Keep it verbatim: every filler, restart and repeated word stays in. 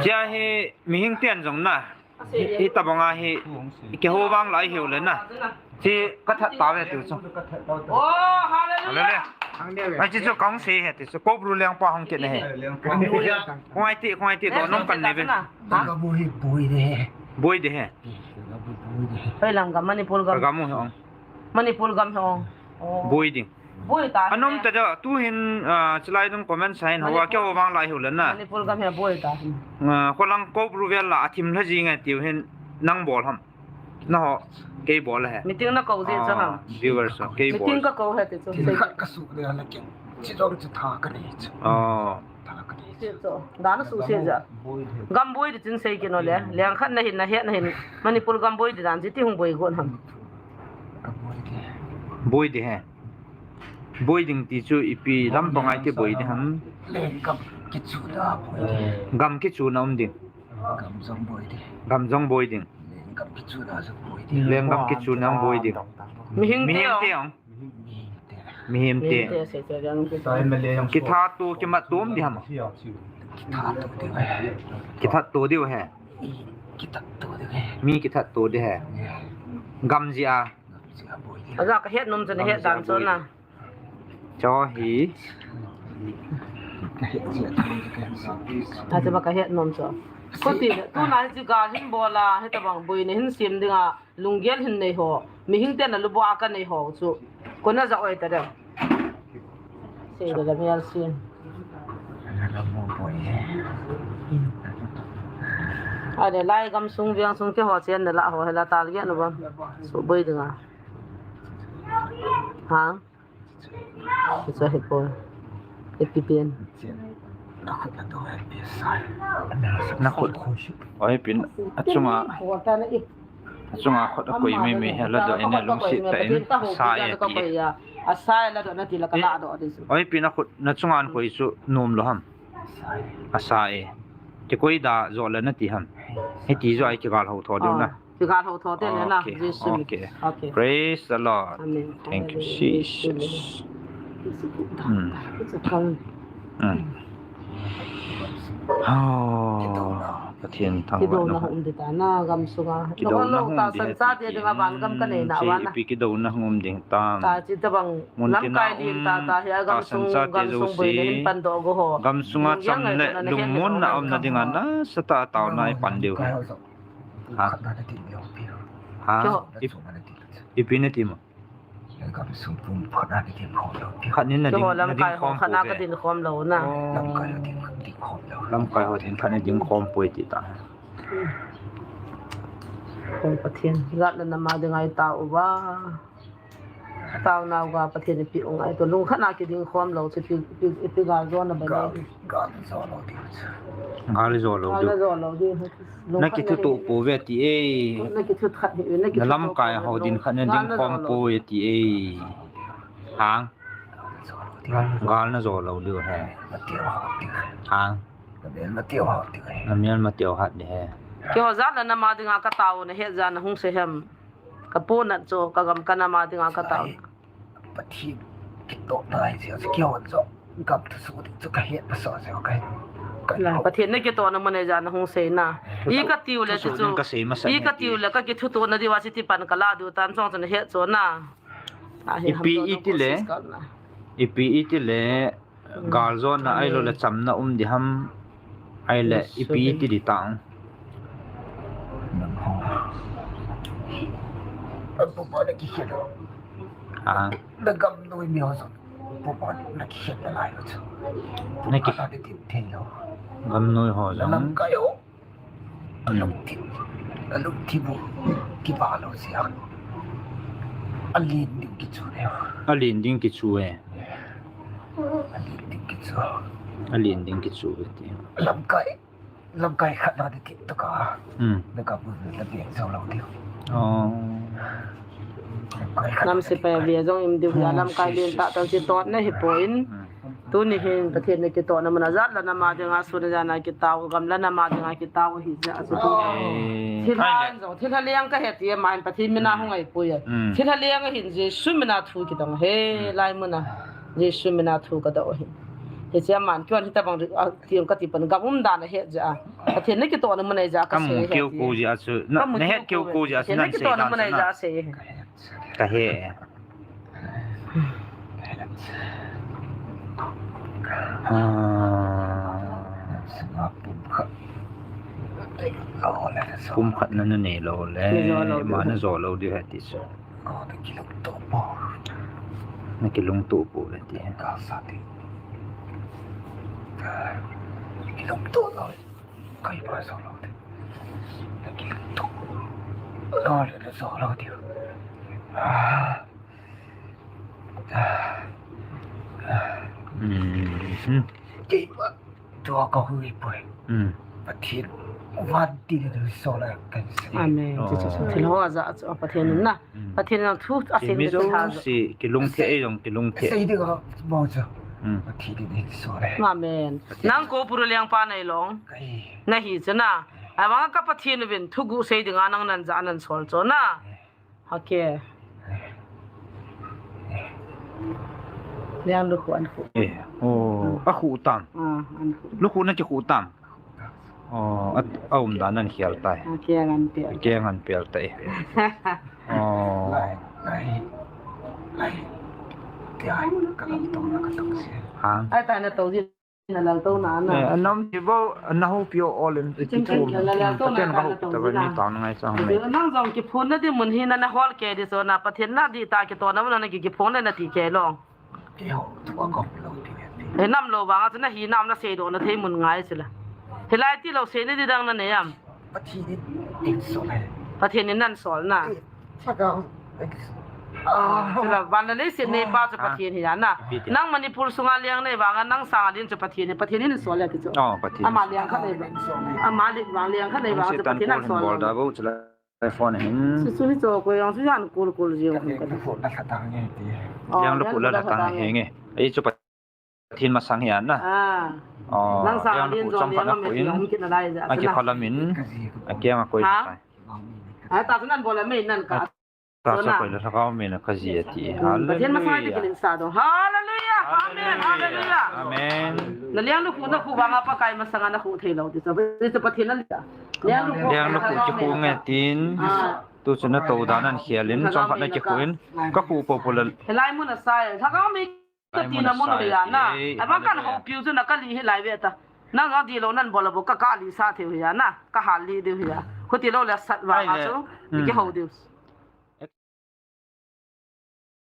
Chia hi mihing ten jong na. Hi, hitabang a hi, keiho vang lai hiu le na. Chi ka that ta ve tiu chu. Oh, hallelujah. Hallelujah. Ai chi chu kong se he tiu chu. Ko bru leng pa hong kit na he. Hallelujah. Khong ai ti, khong ai ti, do nong kan ne ve. Ka bu hi bui de he. Bui de he. Ka bu bui de he. Hoi lang ka Manipur gam. Ka gam u he ong. Manipur gam he ong. Oh. Bui ding. Bui ta. Anom ta da, tu hin, ah, chulai dong comment sa hin, hawa keiho vang lai hiu le na. Manipur gam hi bui ta. Ah, kholang ko bru vel la, athim lha ji ngai tiu hin, nang bol ham. Na ho, kei bol he. Meeting na ko ji chu ham. Ah, viewers ho, kei bol. Meeting ka ko he ti chu. Thil khat ka su le na ken. Chi jong chu tha ka nei chu. Oh. Tha ka nei. Chi chu. Da na su se ja. Gam bui di chin sei kin o le. Leng khat na hin, na het na hin. Manipur gam bui di dan chi ti hung bui gon ham. Ka bui di. Bui di he. Bui ding ti chu ipi lam bang ai ti bui di ham. Leng gam kichu da bui di. Gam kichu na um ding. Gam jong bui di. Gam jong bui ding. Leng gam kichu na jong bui di. Leng gam kichu na bui ding. Mihing te ong. Mihing te. Mihing te. Mihing te se se jang ki. Kithat to kimat to um di ham. Kithat to di he. Kithat to di he. Kithat to di he. Mi kithat to di he. Gam ji a. Aja ka het nom chu na het dan chu na. Cho hi. Aja ba ka het nom chu. Ko ti tu na ji ga hin bola, hitabang bui ne hin sim ding a, lunggel hin nei ho. Mihing te na lu bo a ka nei ho chu. Ko na ja oi ta de. Sei da da mial sin. Ade lai gam sung viang sung keiho chen da la ho he la tal ge no bam. Su bui ding a. Ha? Kicha hi po. Epi pen. Na khut. Oi pin. Achunga. Achunga khut a koi mai mai he la do ene lungsi ta in. Sa e pi. Asa la do na ti la ka la do de su. Oi pin a khut na chunga an koi su nom lo ham. Asa e. Ti koi da jo la na ti ham. He ti jo ai ki gal ho tho de na. Kigal ho tho te le na, okay, Jesu. Okay. Okay. Praise the Lord. Amen. Thank you, hallelujah, Jesus. Jesu. Mm. It's a come. Mm. Oh, Pathen thangvahna. Kidouna hung um ding ta na gam sunga. Kidouna hung um ding ta. Ipi kidouna hung um ding tam. Ta chi tabang mun lamkai ding ta ta hi a gam sung, gam sung boi le hin pan doh go ho. Gam sunga cham le lungmonna umna dinga nasatah a taona i pan diu. Ha? Ha? Ipi nati mo? Khat nin na ding, na ding khom pove. Lamkai ho ding khat na ding khom poi ti ta. Kong Pathen, gat le nam a dinga i tao uva. Taona uva Pathen ipi u ngai to lungkhat na kiding khom lou chu ipi, ipi, ipi gal jona ba. Gal, gal jo lou diu. Gal jo lou diu. Gal jo lou diu. Na kithuto pove ti e. Na kithuto khat hi, na kithuto. Na lamkai ho din khat na ding khom pove ti e. Hang. Gal na jo lou diu he. Hang. Na mial ma teo hat di he. Keiho jat le nam a dinga ka tao na het jan na hung sei hem. Ka pu nat chu, ka gam ka nam a dinga ka tao. Pathen kitoh nai jeh chu keiho jong gam thusoh ding chu ka het masa jeh ka. Pathen na kitoh na mun a jan na hung sei na. I ka tiu le chu. I ka tiu le ka kithuto na diu a chu ti pan ka la diu tan chong chu na het chu na. Ipi iti le. Ipi iti le. Gal jona ahilou le chamna um di ham, ahile ipi iti di tang. Nang ho. Apu pa na kikhen. Ah. Na gam noi mi ho jong. Apu pa na kikhen nalai ho jong. Na ki. Apu pa na kikhen nalai ho. Gam noi ho jong. Lamkai ho. Alungthim, alungthim u kivah lou jeh a. Alen ding kichu e. Alen ding kichu e. Alen ding kichu. Alen ding kichu e ti. Lamkai, lamkai khat na di ti to ka. Hmm. Na ka bu na beng jong lou diu. Oh. Lamkai khat. Nam sepai ve jong im diu ya, lamkai len tah tah chu tot na hi poi. Hmm. Tuni hin Pathen na kitohna mun a jat le nam a dinga sun a jan a kitao, gam le nam a dinga kitao hi jeh a chu tu. Eh, thilha jong, thilha leng ka he ti a, aman Pathen min a hung ngai poi a. Mm. Thilha leng ahin Jesu min a thu kidong he, mm, lai mun a. Jesu min a thu ka doh hi. Hiche a man kion hitabang ri, a, ti ka ti pan gam um dan a het jeh a. Pathen na kitohna mun ahi jeh a ka sei he ti. Ka mu keu ko jeh a chu. Na, na het keu ko jeh a chu. Pathen na kitohna mun ahi jeh a sei he. Ka he. Ah. Kum khat na na nei lou le. Nei jo lou diu. Ma na jo lou diu he ti chu. Ka kilungto po. Na kilungto po le ti. Ka sa ti. Kilungto lou. Ka i ba jo lou ti. Na kilungto. Ka le na jo lou ti. Ah. Ah. Hmm. Kei ba. Tua ka hui poi. Hmm. Pathen van ti le du so la kan sei. Amen. Oh. Chu, chu, chu. Thil ho a ja chu Pathen in na. Hmm. Pathen in thu a sei mi ni jo tha jo. Si kilungthei ei jong kilungthei. Sei ding a bo chu. Hmm. Pathen in hin so le. Amen. Pathen. Nang ko puru liang pa nei long. Kai. Na hi chu na. Ai vang ka Pathen vin thugu sei ding a nang nan ja nan sol chu na. Okay. Liang lukhu an khu. Eh, oh, a khu tam. Ah, an khu. Lukhu na ki khu tam. Oh, a, a um dan an khial tai. Okay, an pe. Okay, an pe tai. Oh. Lai, lai, lai. Ti ai, ka lam tong na ka tong si. Ha. Ai ta na to ji. Na lal to na na. Eh, anam ti bo, na ho pio all in. Chim chim, na lal to na ka ho ta ba ni ta na ngai sa mai. Nang jong kiphun na di mun hi na na hol ke di so na Pathen na di ta kitohna mun na ki kiphun na ti ke long. Ki ho, tu ko lo ti. Eh, nam lo ba nga chu na hi nam na sei do na thei mun ngai chu la. Hilai ti lo sei ni di dang na ne yam. Pathen in, in sol hai. Pathen in nan sol na. Eh, sakang, eh, ah. Chula, van le leiset nei pa chu Pathen hi na. Nang Manipur sunga liang nei vanga nang sanga ding chu Pathen hi, Pathen in sol le ti chu. Oh, Pathen. Ama liang khat nei vang. Ama li-, vang liang khat nei vang chu Pathen nan sol. Bol da bo chula phone hin. Chu chu hi chu ko yang chu yan kul kul jing. Liang lukhu la khat ang nge ti. Oh, liang lukhu la khat ang nge. Ei chu Pathen masang hi a na. Ah. Oh, nang sa liang lukhu chang khat na khu in. Aki kholam in. Aki ang a koi. Ha? Ai, ta chu nan bol a mei nan ka. Ta chu koi la thakau mei na ka ji a ti. Hallelujah. Pathen masang ti kilin sa do. Hallelujah. Amen. Hallelujah. Amen. Na liang lukhu na khu vanga Pakai masanga na khu thei lou ti chu. Ti chu Pathen na lia. Liang lukhu. Liang lukhu ki khu nge tin. Ah. Tu chu na to dan an khial in. Chang khat na ki khu in. Ka khu po po la. Hilai mun a sai. Thakau mei Ka ti na mun hi a na. Ai ba kan ho piu chu na ka li hi lai ve ta. Na nga di lo nan bol a bo ka ka li sa thei hi a na. Ka ha li di hi a. Khu ti lo le sat va a chu. Ki ho di.